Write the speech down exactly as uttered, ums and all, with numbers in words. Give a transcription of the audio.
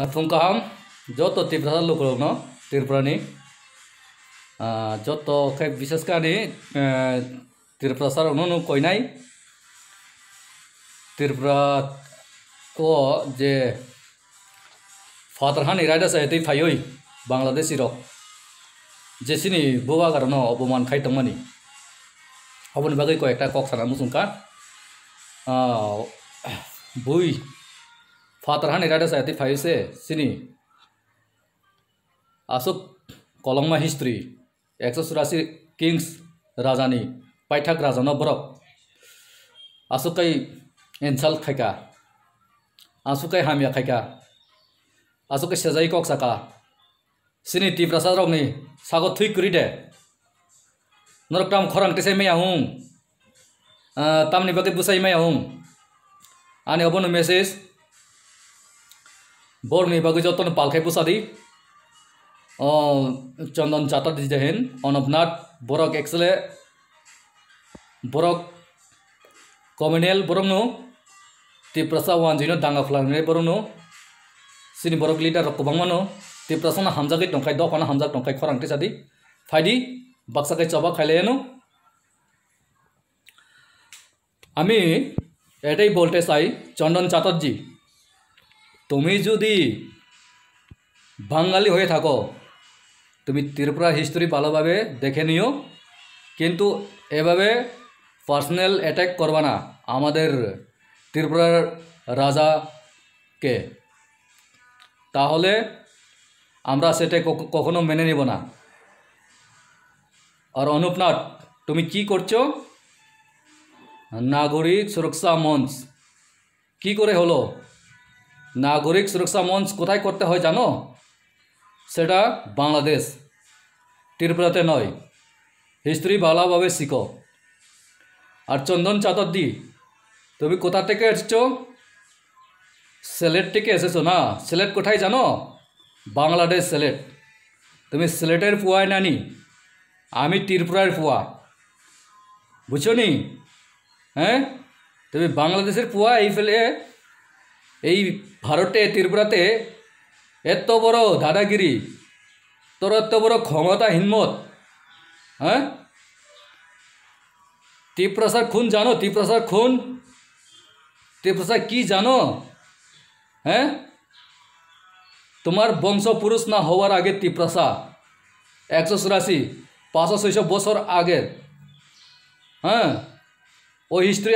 Ah, phung kaham, joto Tiprasa lukurokno, Tripurani, ah, joto khe bishesh khe ani, eh, Tiprasa rokno no koinai. Tripura o je phatar hani raida sai twi phaiwi Bangladeshi rok je chini bubagrano oboman khai tongmani, oboni bagwi koi ekta kok sana muchungkha. Ah, bui phatar hani raida sai twi phaiwi se chini aswk kolokma history, ekso churasi kings rajani paithak rajano borok aswk kai insult khaika, aswk kai hamya khaika, aswk kai sejai kok saka. Chini Tiprasa rokni sago thwi kwrwi de. Norok tam khorang tisai maya hung. Ah, tamni bagwi bwsai maya hung. Ani obono message. Borokni bagwi jotono pal khai bwsa di. O Chondon Chatterjee jahin, Onopnath, borok actually, borok communal borokno, Tiprasa wanjwino danga khwlangni borokno, chini borok leader rok kwbangmano, Tiprasano hamjagwi tongkhai, dophano hamjak tongkhai, khorang tisadi, phaidi, baksa khai choba khailaiano. আমি এটাই বলতে চাই, চন্দন চ্যাটার্জি, তুমি যদি বাঙালি হয়ে থাকো, তুমি ত্রিপুরা হিস্ট্রি ভালোভাবে দেখে নিও, কিন্তু এভাবে পার্সোনাল অ্যাটাক করবা না আমাদের ত্রিপুরার রাজাকে, তাহলে আমরা সেটা কখ-, কখনো মেনে নিব না। আর অনুপনাথ, তুমি কি করছো? নাগরিক সুরক্ষা মঞ্চ কি করে হলো? নাগরিক সুরক্ষা মঞ্চ কোথায় করতে হয় জানো? সেটা বাংলাদেশ, ত্রিপুরাতে নয়। হিস্ট্রি ভালোভাবে শিখো। আর চন্দন চ্যাটার্জি, তুমি কোথা থেকে এসছো? সিলেট থেকে এসেছো না? সিলেট কোথায় জানো? বাংলাদেশ, সিলেট। তুমি সিলেটের ফুয়ায় নানি, আমি ত্রিপুরার ফুয়া, বুঝছো নি? হ্যাঁ, তুমি বাংলাদেশের ফুয়া, এই ফেলে এই ভারতে, ত্রিপুরাতে এত বড় দাদাগিরি, তোর এত বড় ক্ষমতা, হিম্মত, হ্যাঁ? তিপ্রাসার খুন জানো? তিপ্রাসার খুন, তিপ্রাসা কি জানো? হ্যাঁ, তোমার বংশ পুরুষ না হওয়ার আগে তিপ্রাসা, একশো চুরাশি, পাঁচশো ছয়শো বছর আগের, হ্যাঁ, ওই হিস্ট্রি